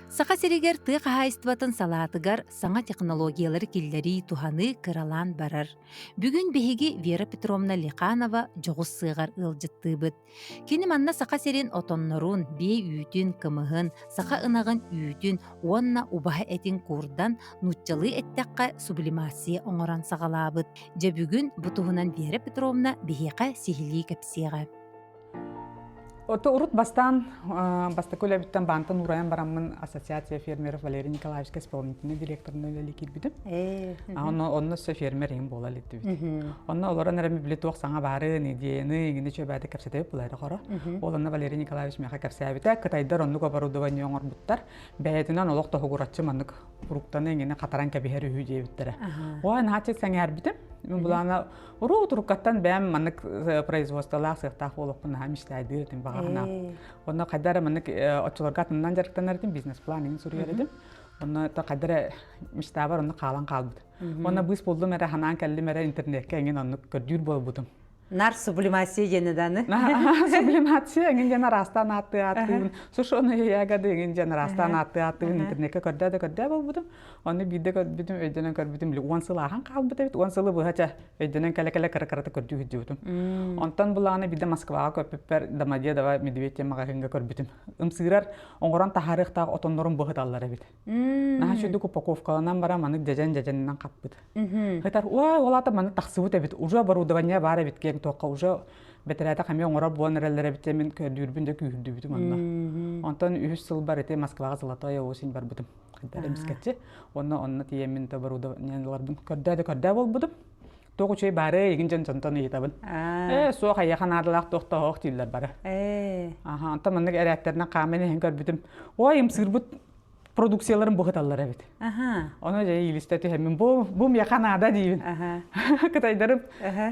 Саха сиригэр тыа хаһаайыстыбатын салаатыгар саҥа технологиялары киллэрии, туһаныы кыралаан барар. Бүгүн биһиги Вера Петровна Лиханова дьоҕус сыаҕар ыалдьыттыыбыт. Кини манна Саха сирин отоннорун, биэ үүтүн, кымыһын, саха ынаҕын үүтүн уонна убаһа этин куурдан, нууччалыы эттэххэ, сублимация оҥорон саҕалаабыт. Дьэ бүгүн бу туһунан Вера Петровна биһиэхэ сиһилии кэпсиэҕэ. Ото урут бастаан бастакы үлэбиттэн баантан уурайан бараммын Ассоциация фермеров Валерий Николаевичка исполнительный директорынан үлэлии киирбитим. Онно онно өссө фермер иһин буола иликтибит. Онно олорон эрэ били туох саҥа баарын, идеяны, иҥини чөбөөтө кэпсэтэбит булайда хоро. Ол онно Валерий Николаевич миэхэ кэпсээбитэ, кытайдар оннук оборудование оҥорбуттар. Бэйэтинэн олох тоһугураччы маннык фруктаны иҥини хатаран кэбиһэр үһү диэбиттэрэ. Ой, наһаа сэҥээрбитим. Мин булаана Уруу туруккаттан бэйэм маннык производстволаах сыахтаах буолуохпун наһаа мечтайдыыр этим баҕаһына. Онно хайда эрэ маннык оччолорго атынынан дьарыктанар этим, бизнес-план иҥин суруйар этим. Онно то хайда эрэ мечтабар онно хаалан хаалбыт. Онно быыс буллум эрэ ханаан кэллим эрэ интернеккэ эҥин оннук көрдүүр буолбутум. Нар сублимация диэни даны. Сублимация эҥин диэн араастаан ааттыы ааттыыбын. Сушеные ягоды эҥин диэн араастаан ааттыы ааттыыбын интернеккэ көрдөө да көрдөө буолбутум. Ону биирдэ көрбүтүм, өйдөнөн көрбүтүм, били 10 сыл ааһан хаалбыт эбит. 10 сылы быһа чэ өйдөнөн кэлэ-кэлэ кыра-кырата көрдүү сылдьыбытым. Онтон булааны биирдэ Москваҕа көппүппэр Домодедово Медведь диэн маҕаһыыҥҥа көрбүтүм. Ымсыырар, оҥорон таһаарыахтаах отоннорун быһыталлар эбит. Наһаа үчүгдүк упаковкаланан баран маннык дьэдьэн-дьэдьэнинэн хаппыт. Хытар, уай, ол аата маннык тахсыбыт эбит. Уже оборудование баар эбит киэҥ туохха уже бэтэрээтэх эмиэ оҥорор буолан эрэллэр эбит мин көрдүүрбүн да күүһүрдүбүтүм онно. Онтон үһүс сылбар ити Москваҕа Золотая осень барбытым. Хайдах эмискэччи. Онно онно тиийэммин оборудованиеларбын көрдөө да көрдөө буолбутум. Туох үчүгэй баары игин дьон дьонтон ыйытабын. Ээ, суох эйиэхэ наадалаах туох да оһох дииллэр бары. Ээ. Аха, онтон маннык эрээттэринэн хааман иһэн көрбүтүм. Ой, ымсыырбыт продукцияларын быһыталлар эбит. Аха. Ону дьэ иилистэ түһэммин бу бу миэхэ наада диибин. Аха. Кытайдарым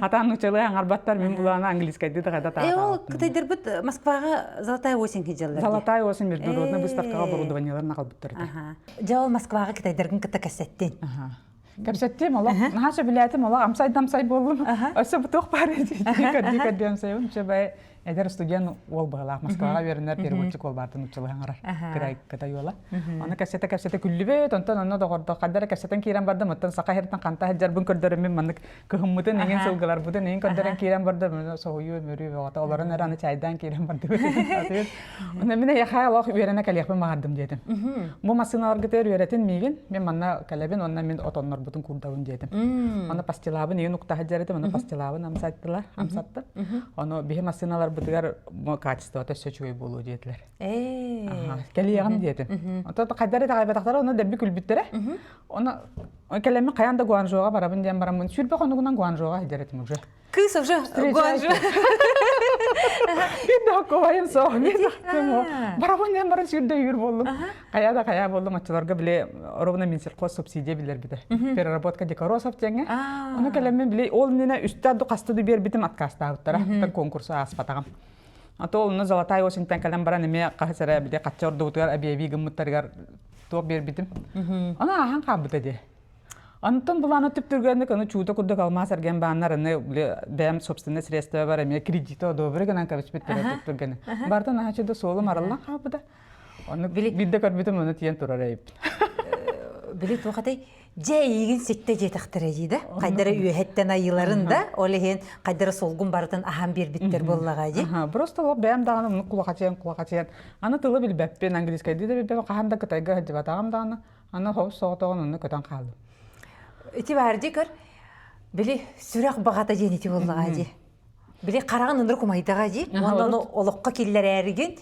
хатаан нуучалыы аҥарбаттар мин булаана английскайдыы да хайда Э, ол кытайдарбыт Москваҕа Золотая осень сылдьаллар. Золотая осень международная выставкаҕа оборудованиеларын аҕалбыттар этэ. Дьэ ол Москваҕа кытайдаргын кытта кэпсэттин. Кэпсэттим олох наһаа сөбүлээтим олох амсай-дамсай буоллум. Өссө бу туох баар көрдүү көрдүү амсайбын. Чэ бай эдэр студент уол быһалаах Москваҕа үөрэнэр переводчик уол баартын уччалаһан арар кытай кытай уола. Аны кэпсэтэ кэпсэтэ күллүбүт, онтон онно доҕордо ханна кэпсэтэн киирэн бардым, оттон саха сириттэн ханта сылдьарбын көрдөрөммүн маннык кыһыммытын иҥин сылгыларбытын иҥин көрдөрөн киирэн бардым, соһуйуу өмүрүү бөҕөтө олорон эрэ аны чайдаан киирэн бардыбыт. Онно мин эйиэхэ олох үөрэнэ кэлиэхпин баҕардым диэтим. Бу массыыналаргытыгар үөрэтин миигин, мин манна кэлэбин уонна мин отоннорбутун куурдабын диэтим. Онно пастилабын иин уктаһа дьэрэтим, онно пастилабын амсаттылар, амсаттым. Ону биһи массыыналарбытыгар качествота өссө үчүгэй буолуо диэтилэр. Кэлиэҕим диэтим. Онтон хайдары итэҕэйбэтэхтэрэ, онно дэбби күлбүттэрэ. Ону кэлэммин хайаан да Гуанчжоуга барабын диэн бараммын, сүүрбэ хонугунан Гуанчжоуга сылдьар этим уже. Кыыс уже Гуанчжоу. Биир да куһайым суох, биир да барабын диэн баран сүүрдэ үүр буоллум. Хайа да хайа буоллум, оччолорго били ровно Минсельхоз субсидия билэрбитэ. Переработка дикоросов диэҥҥэ. Ону кэлэммин били ол иннинэ үстэ ду хаста ду биэрбитим отказтаабыттара. Конкурсу ааспатаҕым. А то онно Золотая осеньтан кэлэн баран эмиэ хаһыс эрэ били хачча ордубутугар абиэбии гыммыттарыгар туох биэрбитим. Аны ааһан хаалбыта дии. Онтон булааны түптүргэнник аны чуута курдук алмаас эрген бааннар аны бэйэм собственное средство бар эмиэ кредита одобры гынан кэбиспиттэрэ түптүргэни. Бартан аһачы да суолум арыллан хаалбыта. Ону биирдэ көрбүтүм ону тиийэн турар эбиппин. Били туох этэй дьэ эйигин ситтэ диэтэхтэрэ дии да хайдара үөһэттэн айыыларын да ол иһин хайдара суолгун барытын аһан биэрбиттэр буоллаҕа дии. Просто ол бэйэм даҕаны оннук кулахачыйан кулахачыйан аны тылы билбэппин английскайдыы да билбэппин хаһан да кытайга сылдьыбатаҕым даҕаны Аны хобус соҕотоҕун онно көтөн хааллым. Ити баар дии көр, били сүрэх баҕата диэн ити буоллаҕа дии. Били хараҕын ынырык умайдаҕа дии. Уонна ону олоххо киллэрээригин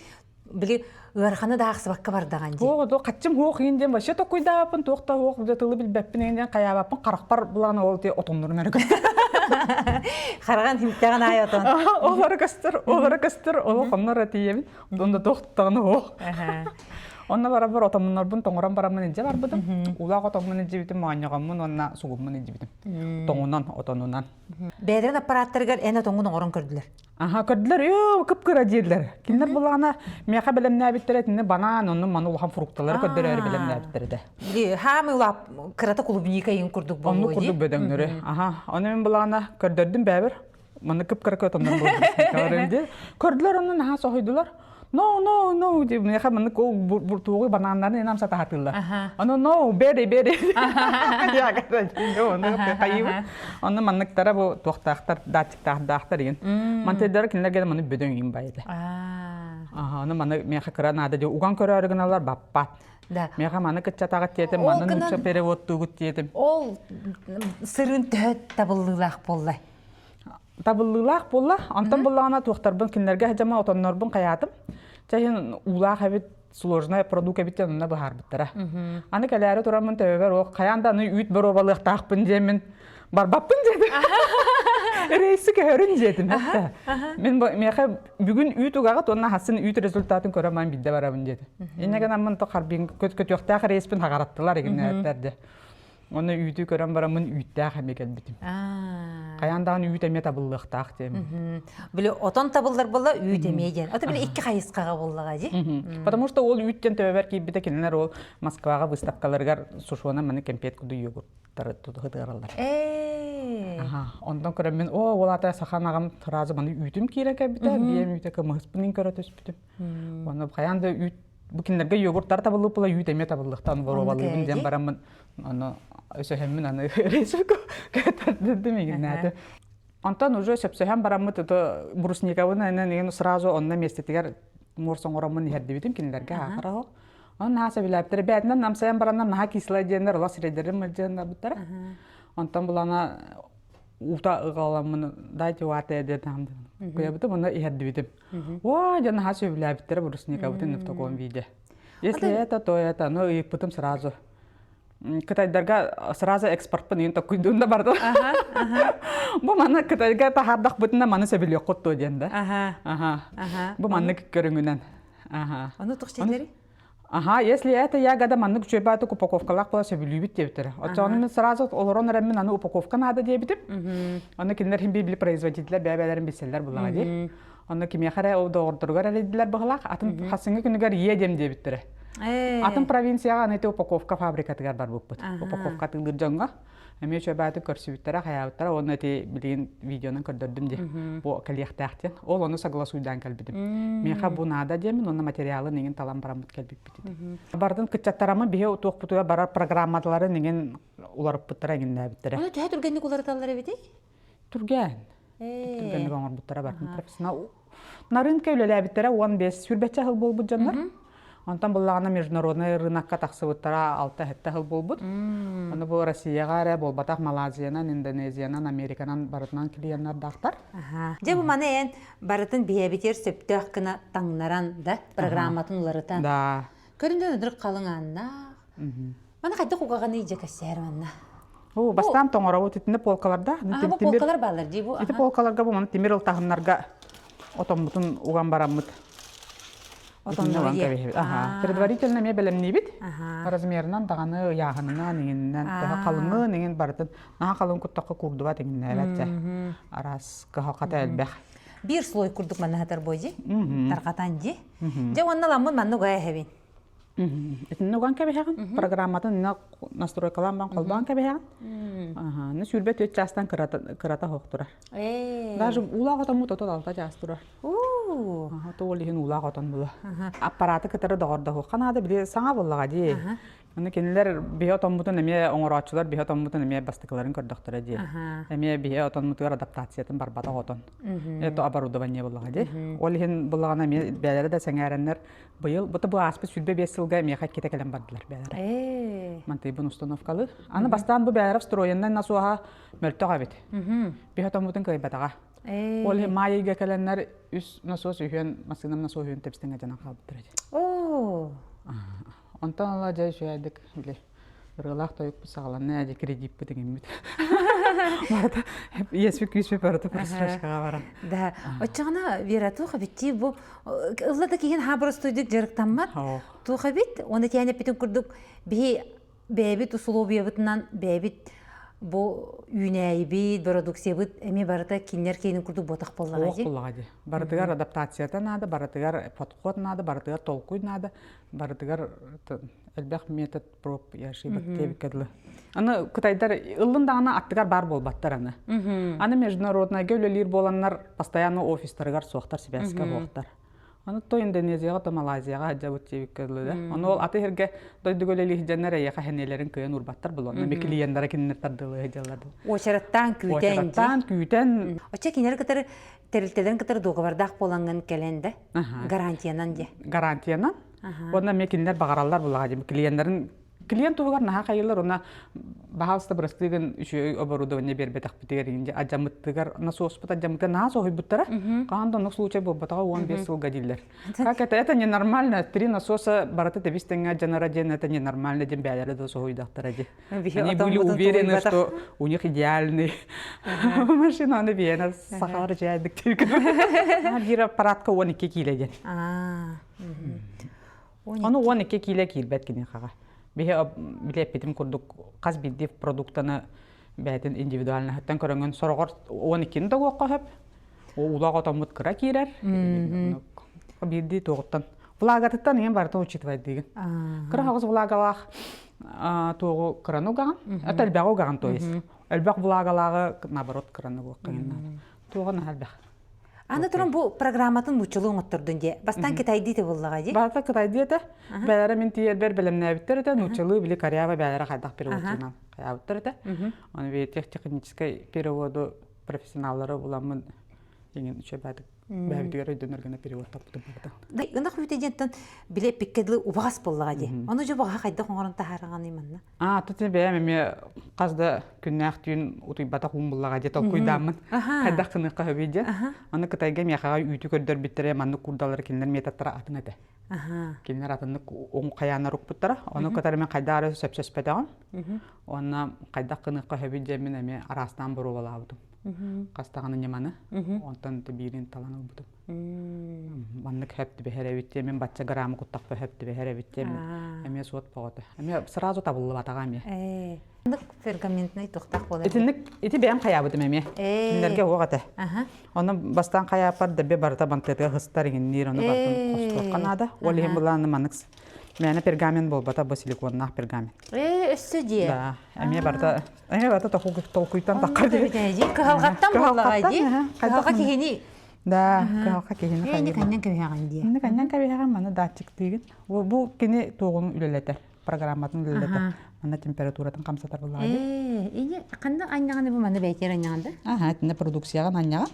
били ыараханы да аахсыбакка бардаҕан дии. Туох туох хаччым хуох иин диэн вообще токуйдааппын туох да хуох тылы билбэппин иин диэн хайаабаппын харахпар булан ол ти отоннорун эрэ көстөр. Хараҕын химтэҕин аай отон. Олары көстөр, олары көстөр, ол хоннор тиийэбин. Онда туох даҕаны хуох. Онно барабар отоммуннарбын тоҥорон бараммын илдьэ барбытым. Улаах отоммун илдьибитим, моонньоҕоммун уонна сугуммун илдьибитим. Тоҥунан, отонунан. Бэйэлэрин аппарааттарыгар эн отоҥҥун оҥорон көрдүлэр. Аха, көрдүлэр, ээ, кып-кыра дииллэр. Кинилэр булаана миэхэ бэлэмнээбиттэрэ итиннэ банан, онну маны улахан фрукталары көрдөрөөрү бэлэмнээбиттэр этэ. Хаамы улаап кырата клубника иин курдук Онну курдук бөдөҥнөрү. Аха, ону мин булаана көрдөрдүм бэбэр. Маны кып-кыра отоннор буолбут. Көрдүлэр онно наһаа соһуйдулар. No, no, no дип миэхэ маннык ол туоҕу банааннарын инам сатаһатыыллар. Ону no, бери, бери. Онно манныктара бу туохтаахтар, датчиктаахтаахтар игин. Мантайдара кинилэргэ маны бөдөҥ игин байда. Аха, ону маны миэхэ кыра наада диye уган көрөөрү гыналар баппат. Да. Миэхэ маны кыччатаҕыт диэтим, Ол маны гынан нуучча переводтуугут диэтим. Ол сырыын төһө табыллыылаах буолла? Табыллыылаах буолла. Онтон буллаҕына туохтарбын кинилэргэ садьама отоннорбун хайаатым. Чэ иһин уулаах эбит, сложная продукт эбит диэн онно быһаарбыттара. Аны кэлээри тураммын төбөбөр ох хайаан да аны үүт боруобалыахтаахпын диэммин барбаппын диэтим. Рейси көһөрүн диэтим. Мин миэхэ бүгүн үүт угаҕыт уонна хасын үүт результатын көрө ман бидде барабын диэтим. Инне гынаммын то харбин көтүөхтээх рейспин хагараттылар игиннээттэр де. Онно үүтү көрөн бараммын үүттээх эмиэ кэлбитим. Хайаан даҕаны үүт эмиэ табыллыахтаах диэмин. Били отон табыллар буолла үүт эмиэ диэн. Ото били икки хайысхаҕа буоллаҕа дии. Потому что ол үүттэн төбөбөр киирбитэ кинилэр ол Москваҕа выставкаларыгар сушона маны кэмпиэт куду йогурттары тутуһутуараллар. Аха, онтон көрөн мин о ол ата сахан аҕам сразу маны үүтүм киирэн кэлбитэ, биэм үүтэ кымыһыспын көрө түспүтүм. Онно хайаан да үүт бу кинилэргэ йогурттар табыллыбыт була үүт эмиэ табыллыахтан боруобалыыбын диэн бараммын ону өсөһөммүн аны көтөрдүм игиннээтэ. Онтон уже сөпсөһөн бараммыт ото брусниковын энен сразу онно миэстэтигэр муорс оҥороммун иһэрдибитим кинилэргэ аахара Онон наһаа сөбүлээбиттэр. Бээтинэн намсайан бараннар наһаа кислай диэннэр олох сирэйдэрин мэлдьэһиннэрбиттэрэ. Онтон булана уута ыгаламмын дайте вата диэн куйабытым онно иһэрдибитим. О, дьэ наһаа сөбүлээбиттэрэ брусникабытын в таком виде. Если это, то это. Ну, ыйыппытым сразу. Кытайдарга сразу экспортпын ыйын токкуйдуун да бардым. Бу маны Кытайга таһаардахпытына маны сөбүлүөххүт дуо диэн да. Аха. Бу маннык көрүҥүнэн. Аха. Ону туох диэтилэрий? Аха, если это ягода маннык үчүгэй упаковкалаах буола сөбүлүүбүт диэбиттэрэ. Оччоҕуна мин сразу олорон эрэммин аны упаковка наада диэбитим. Аны кинилэр иһин били производителлэр бэйэ-бэйэлэрин билсэллэр буллаҕа дии. Онно кимиэхэ эрэ ол доҕордоругар эрийдилэр быһылаах, атын хасыҥҥы күнүгэр ийэ диэм диэбиттэрэ. Атын провинцияҕа аны ити упаковка фабрикатыгар барбыппыт. Упаковка атыылыыр дьоҥҥо. Эмиэ үчүгэйбаатык көрсүбүттэрэ, хайаабыттара уонна ити билигин видеонан көрдөрдүм дии. Бу кэлиэхтээх диэн. Ол ону согласуйдаан кэлбитим. Миэхэ бу наада диэммин уонна материалын иҥин талан бараммыт кэлбиппит. Бардын кыччаттараммын биһи туохпутугар барар программаларын иҥин уларыппыттара иҥиннээбиттэрэ. Ону төһө түргэнник уларыталлар эбитий? Түргэн. Түргэнник оҥорбуттара бартын профессионал. На рынке үлэлээбиттэрэ 15 сүүрбэччэ сыл буолбут дьоннор. Онтон буллаҕына международный рынокка тахсыбыттара 6-7 сыл буолбут. Ону бу Россияҕа эрэ буолбатах Малайзиянан, Индонезиянан, Американан барытынан клиеннардаахтар. Дьэ бу маны эн барытын биһэбитигэр сөптөөх гына таҥнаран да программатын уларытан. Да. Көрүндэн өдөрүк халыҥ ааннаах. Маны хайдах угаҕаный дьэ кэсээр манна? Бу бастаан тоҥоробут итиннэ полкаларда. Аа, бу полкалар бааллар дии бу. Ити полкаларга бу маны тимир ылтаһыннарга отоммутун уган бараммыт. Отоннору кэбиһэбит. Аха. Предварительно эмиэ бэлэмниибит. Размерынан даҕаны ыйааһынынан иҥиннэн төһө халыҥын иҥин барытын наһаа халыҥ куттахха куурдубат иҥиннээбэт дьэ. Араас кыһалҕата элбэх. Биир слой курдук манна хатар бой тарҕатан дии. Дьэ уонна ламмын манна угай эһэбин. Итиннэ уган кэбиһэҕин, программатын инна настройкалаан бан холбоон кэбиһэҕин. Аха, ну 24 чаастан кырата кырата хоох турар. Даже уулаах отоммут 36 чаас турар. Аха, тоол иһин уулаах отон була. Аппараты кытары доҕордоһуохха наада, били саҥа буоллаҕа дии. Аны кинилэр биһи отоммутун эмиэ оҥорооччулар биһи отоммутун эмиэ бастакыларын көрдөхтөрө дии. Эмиэ биһи отоммутугар адаптациятын барбатах отон. Это оборудование буоллаҕа дии. Ол иһин буллаҕына эмиэ бэйэлэрэ да сэҥээрэннэр Быйыл бу бу ааспыт 25 сылга миэхэ иккитэ кэлэн бардылар бээлэрэ. Мантыйбын установкалы. Аны бастаан бу бээлэрэ встроеннай насоһа мөлтөх эбит. Биһи отоммутун кыайбатаҕа. Ол иһин маай ыйга кэлэннэр үс насос үһүөн массыынам насос үһүөн тэбистиҥэ дьанан хаалбыттар этэ. Оо. Онтон ыла дьэ үчүгэйдик били ырыалаах тойукпут саҕаланна дьэ кредиппит иҥиммит. Барыта иэспит күүспүт барыта просрочкаҕа баран. Да, оччоҕуна Вера туох эбиттии бу ылла да киһин хаа боростуойдук дьарыктаммат. Туох эбит? Оны тиэн эппитин курдук биһи бэйэбит усулуобуйабытынан бэйэбит бу үүнээйибит, бородукциябыт эмиэ барыта кинилэр киэнин курдук буотах буоллаҕа дии. буоллаҕа дии. Барытыгар адаптацията наада, барытыгар подход наада, барытыгар толкуй наада, барытыгар элбэх метод проб и ошибок диэбиккэ дылы. Аны кытайдар ыллын даҕаны аттыгар баар буолбаттар аны. Аны международнайга үлэлиир буоланнар постоянно офистарыгар суохтар, сибээскэ буохтар. Аны то Индонезияҕа, то Малайзияҕа сылдьабыт диэбиккэ дылы да. Ону ол аты иһэргэ дойдуга үлэлии сылдьаннар эйиэхэ сэниэлэрин кыайан уурбаттар буолуо. Онно клиеннара кинилэр тардылыы сылдьаллар. Уочараттаан күүтэн. Уочараттаан күүтэн. Оччо кинилэр кытары тэрилтэлэрин кытары дуогабардаах буолаҥҥын кэлэн да гарантиянан дьэ. Гарантиянан. Уонна эмиэ кинилэр баҕараллар булаҕа дии. Клиеннарын клиент туһугар наһаа хайылар уонна баһаалыста бырастыыгын үчүгэй оборудование биэрбэтэхпитигэр иҥин адьаммыттыгар насоспут адьаммытыгар наһаа соһуйбуттара хаһан да оннук случай буолбатаҕа 15 сылга дииллэр как это это ненормально три насоса барыта тэбис тэҥҥэ адьанара диэн это ненормально диэн бээлэрэ да соһуйдахтара дии они были уверены что у них идеальный машина аны биэнэ сахалар дьээдик биир аппаратка 12 киилэ диэн Ону 12 киилэ киирбэт киниэхэҕэ. Биһи били эппитим курдук хас биирдии продуктаны бэйэтин индивидуальноһыттан көрөҥҥүн сороҕор 12-ни да уохха сөп. Уулаах отоммут кыра киирэр. Биирдии туоҕуттан влагатыттан ийэм барытын учитывайдыыгын. Кыра хаҕыс влагалаах туоҕу кыраны угаҕын, это элбэҕи угаҕын то есть. Элбэх влагалааҕы наоборот кыраны уохха Туоҕа наһаа элбэх. Аны туран бу программатын нууччалыы оҥоттордун дии. Бастаан кытайдыы этэ буоллаҕа дии. Барыта кытайдыы этэ. Бээлэрэ мин тиийэрбэр бэлэмнээбиттэр этэ. Нууччалыы били корява бээлэрэ хайдах переводчунан хайаабыттар этэ. Аны били техническэй переводу профессионаллары буламмын иҥин үчүгэйдик бэйэбитигэр өйдөнөр гына переводтаппытым барыта. Ынах үүтэ диэнтэн били эппиккэ дылы убаҕас буоллаҕа дии. Ону дьэ убаҕаһа хайдах оҥорон таһаараҕаный манна? Аа, тут бэйэм эмиэ хас да күннээх түүн утуйбатах уум буллаҕа дии толкуйдааммын хайдах гыныахха сөбүй диэн. Аны Кытайга миэхэҕэ үүтү көрдөрбүттэрэ маннык курдалары кинилэр методтара атын этэ. Кинилэр атыннык оҥ хайааннар укпуттара. Ону кытары мин хайдах эрэ сөпсөспөтөҕүм. Уонна хайдах гыныахха сөбүй диэммин эмиэ араастаан боруобалаабытым. Хас даҕаны ньыманы. Онтон биирин талан ылбытым. Маннык хөп түбэһэр эбит диэн мин бачча граммы куттахпа хөп түбэһэр эбит диэн эмиэ суот боҕото. Эмиэ сразу табыллыбатаҕа эмиэ. Маннык пергаментный туохтаах буолар. Итинник ити бэйэм хайаабытым эмиэ. Кинилэргэ уох этэ. Онно бастаан хайааппар дэбби барыта бантыатыга хыстар иҥинниир ону барытын хостуохха наада. Ол иһин былааны маннык мээнэ пергамент буолбата бу силиконнаах пергамент. Ээ өссө дии. Да, эмиэ барыта эмиэ барыта толкуйтан таххар дии. Кыһалҕаттан буоллаҕа дии. Кыһалҕа киһини Да, кыһалҕа киһини Инник анньан кэбиһэҕин дии. Инник анньан кэбиһэҕин, маны датчиктыыгын. Бу кини туоҕун үлэлэтэр, программатын үлэлэтэр. Манна температуратын хамсатар буллаҕа дии. Ээ, ини ханна анньаҕын бу манна бэйэтигэр анньаҕын да? Аха, итиннэ продукцияҕын анньаҕын.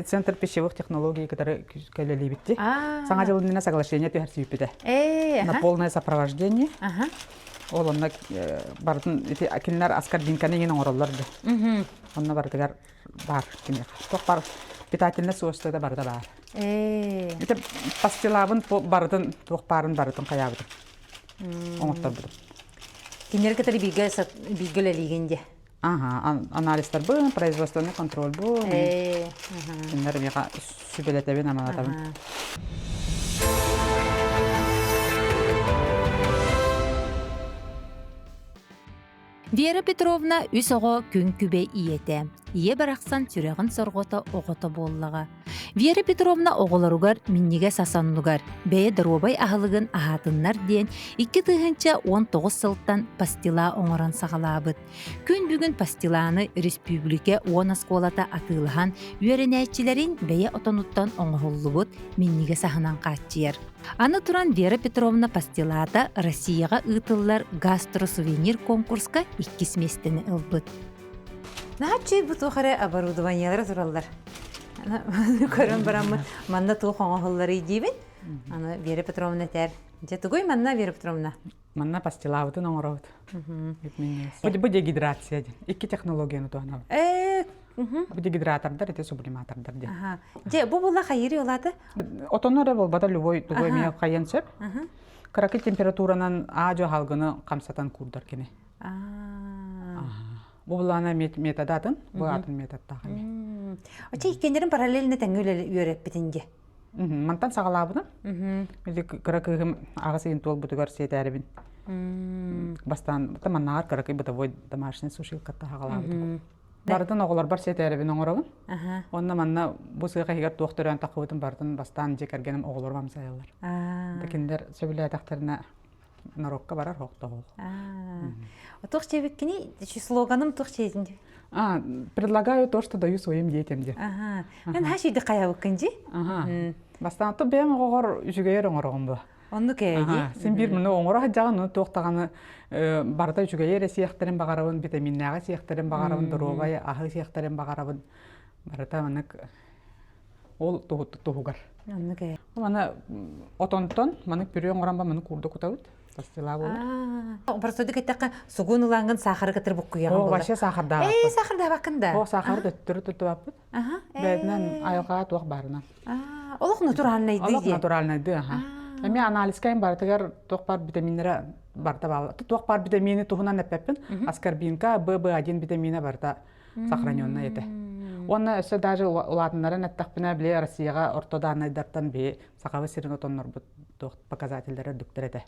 Центр пищевых технологий кытары кэлэлиибит дии. Саҥа дьыл иннинэ соглашение түһэрсибиппитэ. На полное сопровождение. Ол онно барытын ити кинилэр аскорбинканы иҥин оҥороллор да. Онно барытыгар баар киниэхэ. Туох баар питательнай свойствота барыта баар. Ити пастилабын барытын туох баарын барытын хайаабытым. Оҥотторбутум. Кинилэр кытары бииргэ бииргэ үлэлиигин дии. Ага, анализтарбын, производственный контроль бу. Кинилэр миэхэ сүбэлэтэбин, амалатабын. Вера Петровна үс оҕо күн күбэй ийэтэ. Ийэ барахсан сүрэҕин сорҕото оҕото буоллаҕа. Вера Петровна оҕолоругар минньигэс ас оннугар бэйэ доруобай аһылыгын аһаатыннар диэн 2019 сылтан пастила оҥорон саҕалаабыт. Күн бүгүн пастиланы республика уон оскуолата атыылаһан үөрэнээччилэрин бэйэ отонуттан оҥоһуллубут минньигэс аһынан хааччыйар. Аны туран Вера Петровна пастилата Россияҕа ыытыллар гастросувенир конкурска иккис миэстэни ылбыт. Наһаа бу туох эрэ оборудованиелара тураллар. Көрөн бараммын манна туох оҥоһулларый диибин. Аны Вера Петровна этэр. Дьэ тугуй манна Вера Петровна? Манна пастилабытын оҥоробут. Бу дегидрация диэн. Икки технологияны туһанабыт. Бу дегидратордар, ити сублиматордар диэн. Дьэ, бу була хайыри олата? Отону эрэ буолбата любой тугу эмиэ хайыан сөп. Кыракый температуранан аа-дьуо халгыны хамсатан куурдар кини. Бу булаана метода атын, бу атын методтаах эмиэ. Оче иккеннерин параллельно тэҥҥэ үөрэппитин дьэ. Мантан саҕалаабытым. Били кыра кыыһым аҕыс ыйын туолбутугар сиэтээрибин. Бастаан маннааҕар кыракый бытовой домашний сушилкатта саҕалаабытым. Барытын оҕолорбор сиэтээрибин оҥоробун. Онно манна бу сыах иһигэр туох төрөөн таххыбытын барытын бастаан дьиэ кэргэним оҕолорум амсайаллар. Кинилэр сөбүлээтэхтэринэ народка барар хоктоһуох. Туох диэбиккиний? Слоганым туох диэтин А, предлагаю то, что даю своим детям де. Ага. Мен хашиди хайабыккын ди. Ага. Бастаан то бэйэм оҕоҕор үчүгэйэр оҥороҕун бу. Оннук ээ дии. Син биир муну оҥоро сылдьаҕын, ну туох даҕаны барыта үчүгэйи эрэ сиэхтэрин баҕарабын, витаминнээҕи сиэхтэрин баҕарабын, доруобай аһы сиэхтэрин баҕарабын. Барыта маннык ол туһугар. Оннук ээ. Маны отонтон маны пюре оҥорон ба маны куурда кутабыт. Пастила буолар. Простойдук эттэххэ сугун ылааҥҥын саахары кытары буккуйаҕын О, буолар. вообще саахардаабаппын. Ээ, саахардаабаккын да. О, саахары төттөрү туттубаппыт. Аха. Бэйэтинэн айылҕаҕа туох баарынан. Олох натуральнайды Олох дии. натуральнайды, аха. Эми анализка барытыгар туох баар витаминнара барыта бааллар. Туох баар витамины туһунан эппэппин. Аскорбинка, ББ1 витамина барыта сохраненная этэ. Уонна өссө даже улаатыннаран эттэхпинэ, били Россияҕа орто дааннайдартан биһи Сахабыт сирин отоннорбут туох показателлэрэ үрдүктэр этэ.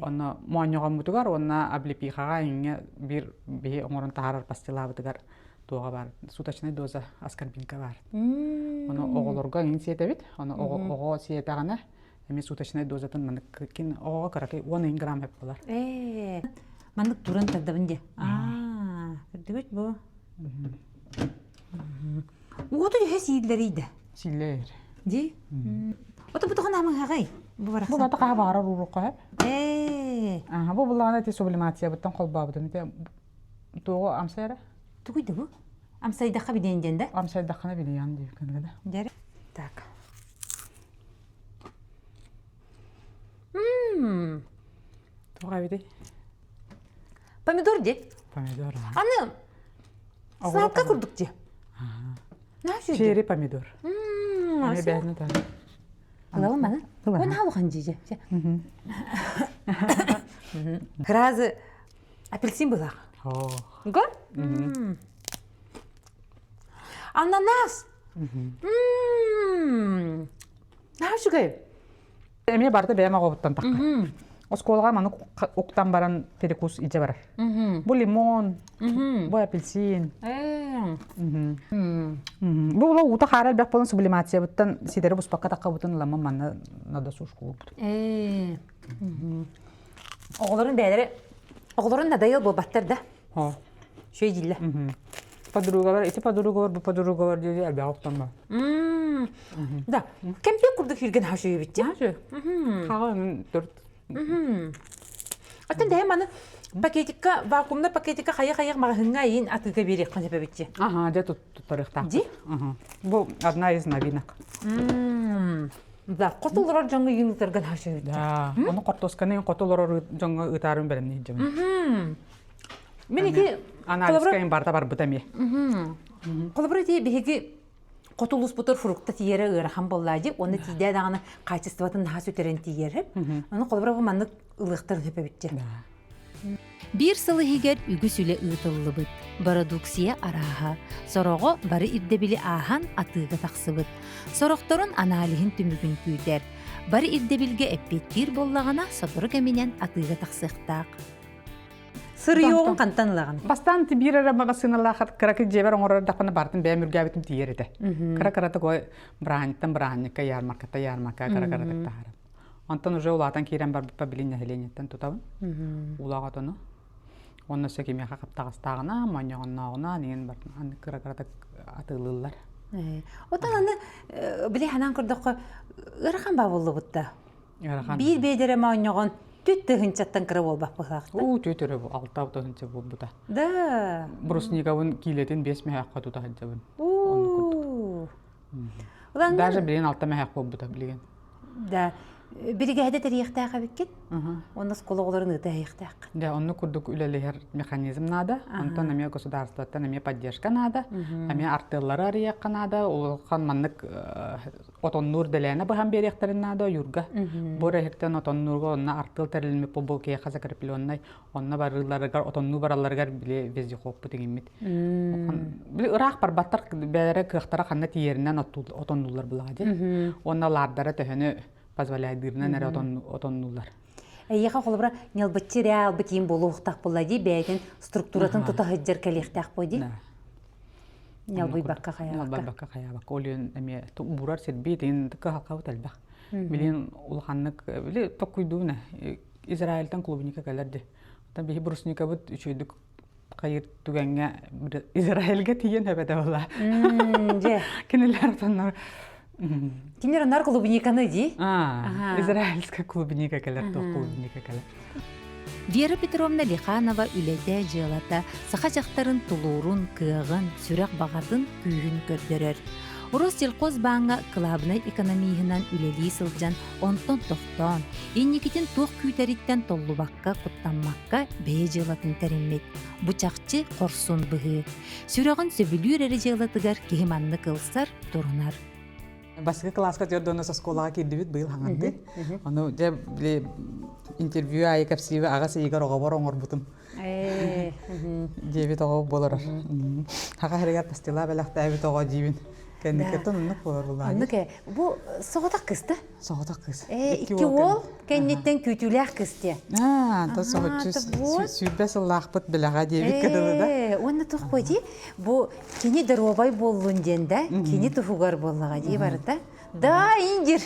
Онно моонньоҕоммутугар уонна облепихаҕа иҥҥэ биир биһи оҥорон таһаарар пастилабытыгар туоҕа баар суточнай доза аскорбинка баар. Ону оҕолорго иҥин сиэтэбит. Ону оҕо сиэтэҕинэ эмиэ суточнай дозатын маннык кин оҕоҕо кыракый 10 грамм эп буолар. Ээ маннык туран тардабын дии. Аа, көрдүгүт бу. Уоту төһө сииллэрий да? Сииллэр. Дии? Ото бу тоҕо намыһаҕай? Бу барахсан. Бу бата хаһа баҕарар уруохха сөп. Ээ. Аха, бу буллаҕына ити сублимациябыттан холбообутум. Ити туоҕу амсай эрэ? Тугуй да бу? Амсайдахха билиэн диэн да? Амсайдаххына билиэн диир кэннэ да. Дьэ. Так. Мм. Туох эбитий? Помидор дии. Помидор. Аны сладка курдук дии. Черри помидор. Аны бэйэтин тары. Ылабын маны. Ой, наалухан дии. Кразы апельсин былаах. Го? Ананас. Наһаа үчүгэй. Эмиэ барыта бэйэм оҕобуттан тахха. Оскуолаҕа маны уктан баран перекус илдьэ барар. Бу лимон, бу апельсин. Бу ула уута хаара элбэх буолан сублимациябыттан ситэри буспакка таххабытын ыламмын манна надо сушкулуурбут. Оҕолорун бэйэлэрэ оҕолорун надоел буолбаттар да. Үчүгэй дииллэр. Подругалар, ити подругалар, бу подругалар диэри элбэх охтонно. Да. Кэмпиэ курдук хүргэн хашыйбит дии. Хаҕа төрт. Оттон дэһэ маны пакетикка, вакуумна пакетикка хайа-хайах маҕаһыҥҥа айын атыыга биэриэххин сөп эбит дии. Ага, дьэ туттарыахтаах. Ди? Бу одна из новинок. Да, хоту олорор дьоҥҥо иин ыытарган хашыйбит. Да, ону хортуосканы хоту олорор дьоҥҥо ыытаарым бэлэмниир дьоммун. Мин ити анализка им барыта барбыта эмиэ. Холобура ити биһиги хоту улууспутугар фрукта тиийэрэ ыарахан буоллаа дии уонна тиийдээ даҕаны качествотын наһаа сүтэрэн тиийэр. Ону холобура бу маннык ылыахтарын сөп эбит дии. Биир сыл иһигэр үгүс үлэ ыытыллыбыт. Бородууксуйа арааһа. Сороҕо бары ирдэбили ааһан атыыга тахсыбыт. Сорохторун аналиһын түмүгүн күүтэр. Бары ирдэбилгэ эппиэттиир буоллаҕына, сотору кэминэн атыыга тахсыахтаах. Сырыйоҕун хантан ылаҕын? Бастаан биир эрэ маҕассыыналаах кыракый дьиэбэр оҥорор эрдэхпинэ барытын бэйэм үргээбитим тиийэр этэ. Кыра-кыратык ой бырааһынньыктан бырааһынньыкка ярмарката ярмарка кыра-кыратык таһаарым. Онтон уже улаатан киирэн барбыппа билин нэһилиэнньэттэн тутабын. Уулаах отону. Онно өссө кимиэхэ хаптаҕастааҕына, монньоҕоннооҕуна, анигин бартын кыра-кыратык атыылыыллар. Отон аны били ханаан көрдөххө ыарахан баа буоллубут да. Ыарахан. Биир биэдэрэ моонньоҕон түт тыһынчаттан кыра буолбат быһаахта. Уу түт өрө алта тыһынча буолбута. Да. Брусникабын киилэтин биэс мөһөөххө тута сылдьабын. Уу. Даже билигин алта мөһөөх буолбута билигин. Да. Биригээдэ тэрийиэхтээх эбиккит. Онно оскуола оҕолорун ыыта иһиэхтээххин. Да, оннук курдук үлэлэһэр механизм наада. Онтон эмиэ государствоттан эмиэ поддержка наада. Эмиэ артыаллары арыйыахха наада. Улахан маннык отоннуур дэлээнэ быһан биэриэхтэрин наада ойуурга. Бу эрэһиттэн отоннуурга онно артыал тэрилиммит бу киһиэхэ закрепленнай онно барыыларыгар отоннуу баралларыгар били вездеходпут иҥиммит. Били ыраах барбаттар бэйэлэрэ кыахтара ханна тиийэринэн отоннуллар булаҕа дии. Уонна лаардара төһөнү позволяйдыырынан эрэ отоннуллар. Эйиэхэ холобура ньылбыччы реалбыт иин буолуохтаах буолла дии бэйэтин структуратын тута сылдьар кэлиэхтээх буо дии. Ньалбыйбакка хайаабакка. Ньалбайбакка хайаабакка. Ол иһин эмиэ уурар сирбит иһин кыһалҕабыт элбэх. Билин улаханнык били токкуйдуун Израильтан клубника кэлэр дии. Оттон биһи брусникабыт үчүгэйдик хайыр түгэҥҥэ Израильга тиийэн эбэтэ буолла. Дьэ. Кинилэр отоннор. Кинилэр оннор клубниканы дии. Израильская клубника кэлэр, туох клубника кэлэр. Вера Петровна Лиханова үлэтэ, дьыалата саха дьахтарын тулуурун, кыаҕын, сүрэх баҕатын күүһүн көрдөрөр. Россельхозбааҥҥа кылаабынай экономиһынан үлэлии сылдьан, онтон тохтоон, инникитин туох күүтэриттэн толлубакка, куттаммакка бэйэ дьыалатын тэриммит. Бу чахчы хорсун быһыы. Сүрэҕин сөбүлүүр эрэ дьыалатыгар киһи маннык ылсар, турунар. Бастакы кылааска түөрт оскуолаҕа киирдибит быйыл хаҥанды. Ону дьэ били интервью аайы кэпсиибэ аҕас ыйыгар оҕобор оҥорбутум. Диэбит оҕо буолар. Хаха хэригэр пастила бэлэхтээбит оҕо диибин. Кэнникеттен оннук буолар булаа. Оннук ээ. Бу соҕотох кыыс да? Соҕотох кыыс. Икки уол кэнниттэн күүтүүлээх кыыс диэ. Аа, то соһуччу 20 сыллаахпыт билэҕэ диэбит кыдылы да. Уонна туох дии? Бу кини доруобай буоллун диэн да, кини туһугар буоллаҕа дии барыта. Да, индир.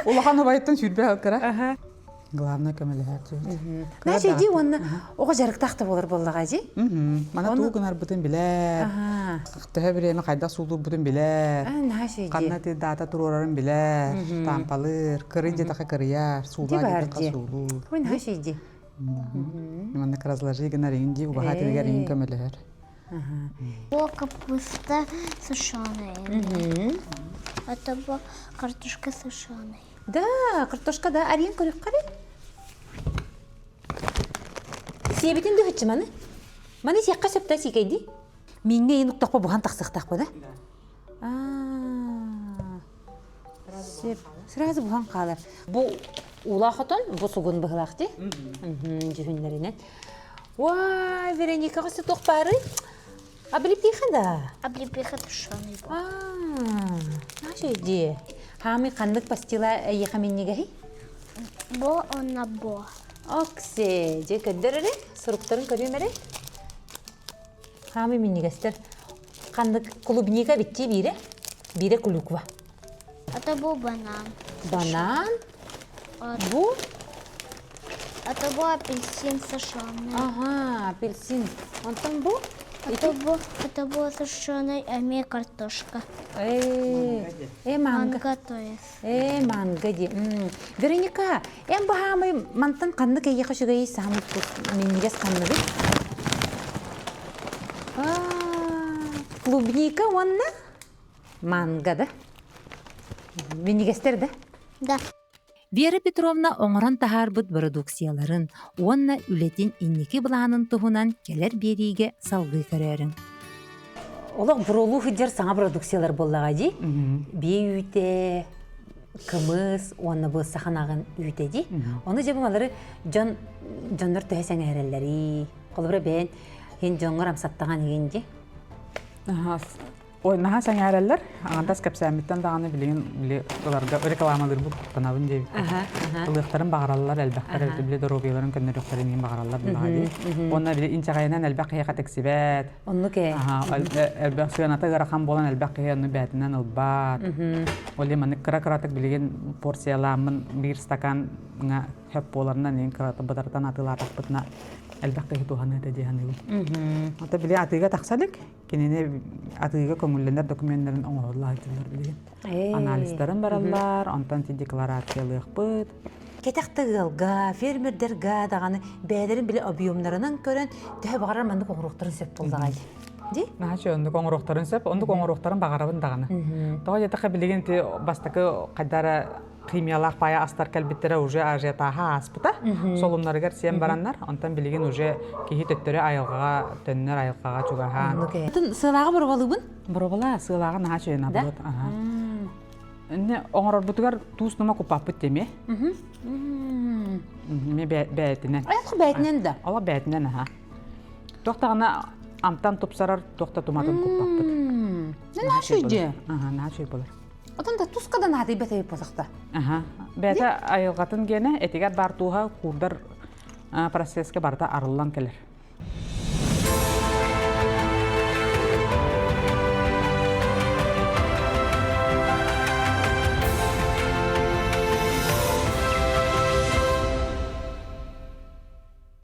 Улахан убайыттан 20 сыл кыра. Главное көмөлөһөр Значит, дии уонна оҕо дьарыктаах да буолар буоллаҕа дии. Мана тугу гынарбытын билэр. Төһө бириэмэ хайдах суулуурбутун билэр. Ханна ти даата туруорарын билэр. Таампалыыр, кырын диэтэхэ кырыйар, суулаа диэтэхэ суулуур. Ой, наша иди. Маннык разложи гынар иҥин дии, убаһа тилигэр иҥин көмөлөһөр. Бу капуста сушеная. Это бу картошка сушеная. Да, картошка да, арыйан көрүөххэ Сиэбитин дыһыччы маны. Маны сиэххэ сөп да сиикэйдии. Миҥҥэ иин уктахпа буһан тахсыахтаахпа да? Аа. Сөп. Сразу буһан хаалар. Бу уулаах отон, бу сугун быһылаах дии. Дьүһүннэринэн. Уай, Вероникаҕа сытуох баарый? Облепиха да? Облепиха тушеный был. Аа, наша идея. Хаамый ханнык пастила эйиэхэ минньигэһий? Бо онна бо. Оксе, дьэ көрдөр эрэ, суруктарын көрүөм эрэ. Хаамый минньигэстэр. Ханнык клубника битти биирэ? Биирэ клюква. Это был банан. Банан? Бу? Это был апельсин сушеный. Ага, апельсин. Онтон бу? Это был, это был сушеный эми картошка. Э, э манго. Манго, то есть. Э, манго ди. Вероника, эн баһаамай мантан ханнык эйиэхэ үчүгэй саамай минньигэс ханныгый? Клубника уонна Манга да? Минньигэстэр да? Да. Вера Петровна оҥорон таһаарбыт бородууксуйаларын уонна үлэтин инники былаанын туһунан кэлэр биэриигэ салгыы көрөөрүҥ. Олох буруолуу сылдьар саҥа продукциялар буоллаҕа дии. Биэ үүтэ, кымыс уонна бу саханаҕын үүтэ дии. Ону дьэ бу малары дьон дьоннор төһө сэҥээрэллэрий? Холобура бэйэн һин дьоҥҥор амсаттаҕан игин дии. Ой, наһаа сэҥээрэллэр. Аҥардас кэпсээммиттэн даҕаны билигин били ыларга рекламалыырбыт куттанабын диэбиттэр. Ылыахтарын баҕараллар, элбэхтэр эбит били доруобуйаларын көннөрүөхтэрин иһин баҕараллар буоллаҕа дии. Уонна били инчэҕэйинэн элбэх киһиэхэ тиксибэт. Оннук ээ. Элбэх сыаната ыарахан буолан элбэх киһи онну бээтинэн ылбат. Ол иһин маннык кыра-кыратык билигин порциялааммын биир стакаҥҥа хөп буоларынан иһин кырата бытарытан атыылаатахпытына элбэх киһи туһаныа этэ дии саныыбын. Ата били атыыга тахса илик. Кинини атыыга көҥүллэнэр докуменнарын оҥороллор сылдьаллар билигин. Анализтарын бараллар, онтон ти декларациялыахпыт. Кэтэх да ыалга, фермердэргэ даҕаны бэйэлэрин били объемнарынан көрөн төһө баҕарар маннык оҥоруохтарын сөп буоллаҕай дии? Наһаа оннук оҥоруохтарын сөп, оннук оҥоруохтарын баҕарабын даҕаны. Тоҕо диэтэххэ билигин ти бастакы хайдара химиялаах паайа астар кэлбиттэрэ уже ажиотаһа ааспыта. Солумнарыгар сиэн бараннар, онтон билигин уже киһи төттөрү айылҕаҕа төннөр айылҕаҕа чугаһаан. Сыалааҕы боруобалыыбын? Боруобалаа, сыалааҕы наһаа үчүгэй наоборот. Инне оҥорорбутугар туус нума куппаппыт деми. Эми бээтинэн. Айылҕа бээтинэн да. Ола бээтинэн аха. Туохтаҕына амтан тупсарар, туохта туматын куппаппыт. Наһаа үчүгэй. Аха, наһаа үчүгэй болар. Отон да туска да наадыйбат эбит буолсахта. Аха. Бэйэтэ айылҕатын гиэнэ этигэр баар тууһа куурдар процесска барыта арыллан кэлэр.